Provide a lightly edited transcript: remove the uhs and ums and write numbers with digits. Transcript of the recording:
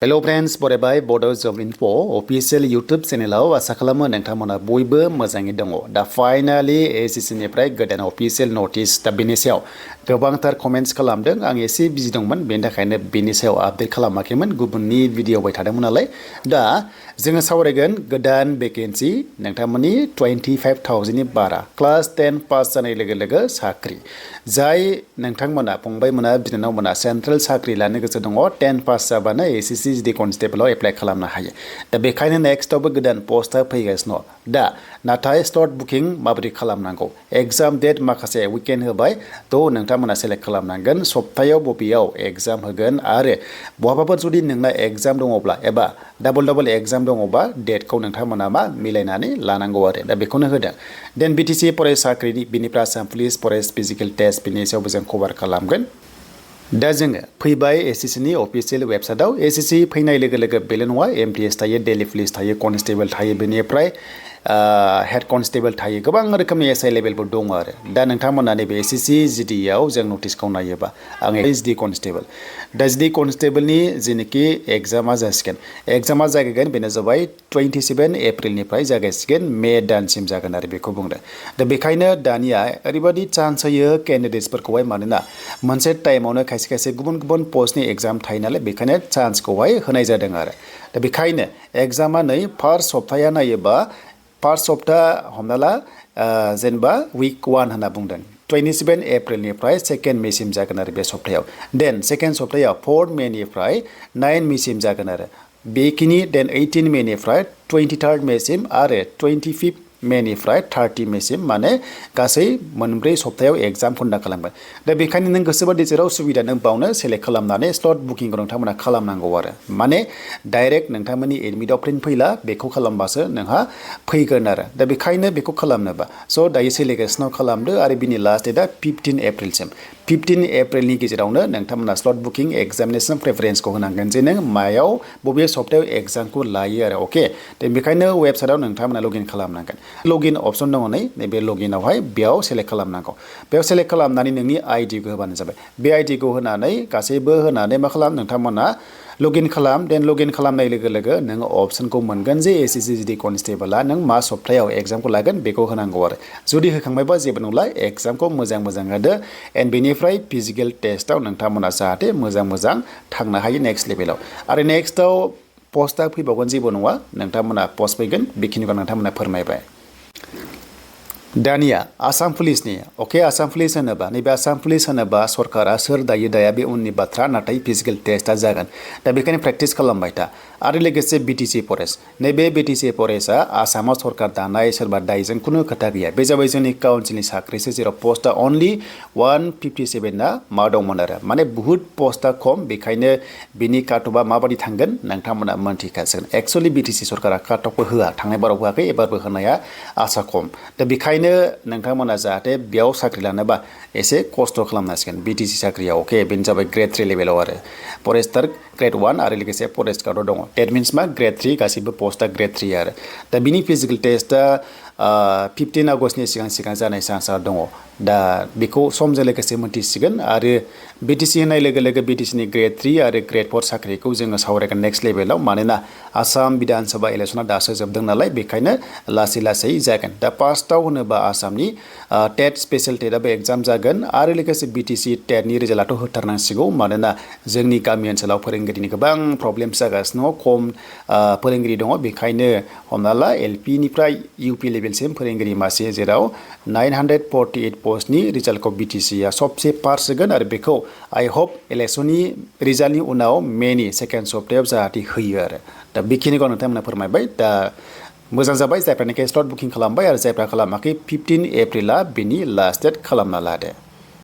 Hello friends, बरायबाय Bodo Job Info official YouTube channel आसा खालामो नोंथांमोना बयबो मोजाङै दङ। दा फाइनाली एसएससि निफ्राय गोदान अफिशियेल नोटिस दा बेनि सायाव गोबांथार कमेन्ट्स खालामदों। आं एसे बिजि दंमोन बेनि थाखायनो बेनि सायाव आपडेट खालामाखैमोन, गुबुननि भिडिअ बाय थादोंमोन नालाय। दा जोङो सावरायगोन गोदान भेकेन्सि नोंथांमोननि 25,000 नि बारा क्लास 10 पास जानाय लोगो लोगो साख्रि जाय नोंथांमोना फंबायमोना बिनानावमोना सेन्ट्रेल साख्रि लानो गोसो दङ 10 पास जाबानो एसएससि BTC कन्स्टेबल एप्लाइ खालामनो हायो। दा बेखायनो नेक्स्टआवबो गोदान पस्टआ फैगासिनो दा नाथाय स्लट बुकिं माबोरै खालामनांगौ एग्जाम डेट माखासे विकेन्ड होबाय थ' नोंथांमोना सेलेक्ट खालामनांगोन सप्तायाव बबेयाव एग्जाम होगोन आरो बहाबाफोर जुदि नोंना एग्जाम दङब्ला एबा डाबल एग्जाम दङबा डेटखौ नोंथांमोना मा मिलायनानै लानांगौ आरो दा बेखौनो होदों। देन BTC फरेस्ट साख्रिनि बिनिफ्राय Assam police forest physical test बिनि सायावबो जों कभार खालामगोन। दा जोङो फैबाय एसएससि नि अफिशियेल वेबसाइटआव एसएससि फैनाय लोगो लोगो बेल' नङा MTS थायो, दिल्ली पुलिस थायो, कन्स्टेबल थायो, बेनिफ्राय हेड कन्स्टेबल थायो, गोबां रोखोमनि एसआइ लेभेलफोर दङ आरो दा नोंथांमोना नैबे एसएससि जिडिआव जों नटिसखौ नायोबा आं जिडि कन्स्टेबल दा जिडि कन्स्टेबलनि जेनोखि एग्जामा जासिगोन एग्जामा जागायगोन बेनो जाबाय 27 एप्रिलनिफ्राय जागायसिगोन मे दानसिम जागोन आरो बेखौ बुंदों। दा बेखायनो दानिया ओरैबायदि चान्स होयो केन्डिडेट्सफोरखौहाय मानोना मोनसे टाइमावनो खायसे खायसे गुबुन गुबुन पस्टनि एग्जाम थायो नालाय बेखायनो चान्सखौहाय होनाय जादों आरो दा बेखायनो एग्जामा नै फार्स्ट सप्ताया नायोबा फार्स्ट सप्ता हमना ला जेनेबा week 1 होनना बुंदों 27 एप्रिलनिफ्राय 2 मेसिम जागोन आरो बे सप्तायाव। देन सेकेन्ड सप्तायाव 4 मेनिफ्राय 9 मेसिम जागोन आरो बेखिनि देन 18 मेनिफ्राय 23 मेसिम आरो 25 मेनिफ्राय 30 मेसिम माने गासै मोनब्रै सप्तायाव एग्जाम कन्डाक्ट खालामगोन। दा बेखायनो नों गोसोबादि जेराव सुबिदा नों बावनो सेलेक्ट खालामनानै स्लट बुकिंखौ नोंथांमोना खालामनांगौ आरो माने डाइरेक्ट नोंथांमोननि एडमिटआव प्रिन्ट फैला बेखौ खालामबासो नोंहा फैगोन आरो दा बेखायनो बेखौ खालामनोबा स' दायो सेलेक्सनाव खालामदो आरो बिनि लास्ट डेटआ 15 एप्रिलसिम 15 एप्रिलनि गेजेरावनो नोंथांमोना स्लट बुकिं एग्जामिनेसन प्रेफारेन्सखौ होनांगोन जे नों मायाव बबे सप्तायाव एग्जामखौ लायो आरो अके दा बेखायनो वेबसाइटआव नोंथांमोना लगइन खालामनांगोन। लगइन अपसन दङ नै नैबे लगइनावहाय बेयाव सेलेक्ट खालामनांगौ। बेयाव सेलेक्ट खालामनानै नोंनि आइडिखौ होबानो जाबाय। बे आइडिखौ होनानै गासैबो होनानै मा खालाम नोंथांमोना लगइन खालाम। देन लगइन खालामनाय लोगो लोगो नोङो अपसनखौ मोनगोन जे एसएससि जिडि कन्स्टेबला नों मा सप्तायाव एग्जामखौ लागोन बेखौ होनांगौ आरो जुदि होखांबायबा जेबो नंला एग्जामखौ मोजां होदो एन्ड बेनिफ्राय फिजिकेल टेस्टआव नोंथांमोना जाहाथे मोजां थांनो हायो नेक्स्ट लेभेलाव आरो नेक्स्टआव पस्टआ फैबावगोन जेबो नङा नोंथांमोना पस्ट फैगोन बेखिनिखौ नोंथांमोना फोरमायबाय। दानिया आसाम पुलिसनि अके आसाम पुलिस होनोबा नैबे आसाम पुलिस होनोबा सरकारा सोर दायो दाया बे उननि बाथ्रा नाथाय फिजिकेल टेस्टआ जागोन दा बेखायनो प्रेक्टिस खालामबाय था आरो लोगोसे BTC फरेस्ट नैबे BTC फरेस्टआ आसामाव सरकार दानाय सोरबा दायजों खुनु खोथा गैया बे जाबाय जोंनि काउन्सिलनि साख्रिसो जेराव पस्टआ अनलि 157 ना मा दंमोन आरो माने बुहुत पस्टआ खम बेखायनो बिनि काटअफआ माबायदि थांगोन नोंथांमोना मोनथिखासिगोन। एक्चुअलि BTC सरकारा काटअफखौ होआ थांनाय बाराव होआखै एबारबो होनाया आसा खम दा बेखायनो नोंथांमोना जाहाथे बेयाव साख्रि लानोबा एसे खस्थ' खालामनांसिगोन BTC साख्रियाव अके बेनो जाबाय ग्रेड 3 लेभेलाव आरो फरेस्टार ग्रेड 1 आरो लोगोसे फरेस्ट गार्डआव दङ डेट मिन्स मा ग्रेड 3 गासिबो पस्टआ ग्रेड 3 आरो दा बिनि फिजिकेल टेस्टआ 15 आगस्टनि सिगां जानाय चान्सआ दङ दा बेखौ समजों लोगोसे मोनथिसिगोन आरो BTC होनाय लोगो लोगो BTC नि ग्रेड 3 आरो ग्रेड 4 साख्रिखौ जोङो सावरायगोन नेक्स्ट लेभेलाव मानोना आसाम बिधान सभा इलेक्सना दासो जोबदों नालाय बेखायनो लासै जागोन। दा फार्स्टआव होनोबा आसामनि टेट स्पेशल टेटआबो एग्जाम जागोन आरो लोगोसे BTC टेटनि रिजाल्टआथ' होथारनांसिगौ मानोना जोंनि गामि ओनसोलाव फोरोंगिरिनि गोबां प्रब्लेम जागासिनो खम फोरोंगिरि दङ बेखायनो हमना ला LP निफ्राय UP लेभेलसिम फोरोंगिरि मासे जेराव 948 पस्टनि रिजाल्टखौ BTCआ सबसे फार्स्ट होगोन आरो बेखौ आइ होप इलेक्सननि रिजाल्टनि उनाव मेनि सेकेन्ड सप्तायाव जाहाथे होयो आरो दा बेखिनिखौ नोंथांमोना फोरमायबाय। दा मोजां जाबाय जायफ्रानोखि स्लट बुकिं खालामबाय आरो जायफ्रा खालामाखै 15 एप्रिला बेनि लास्ट डेट खालामना लादो।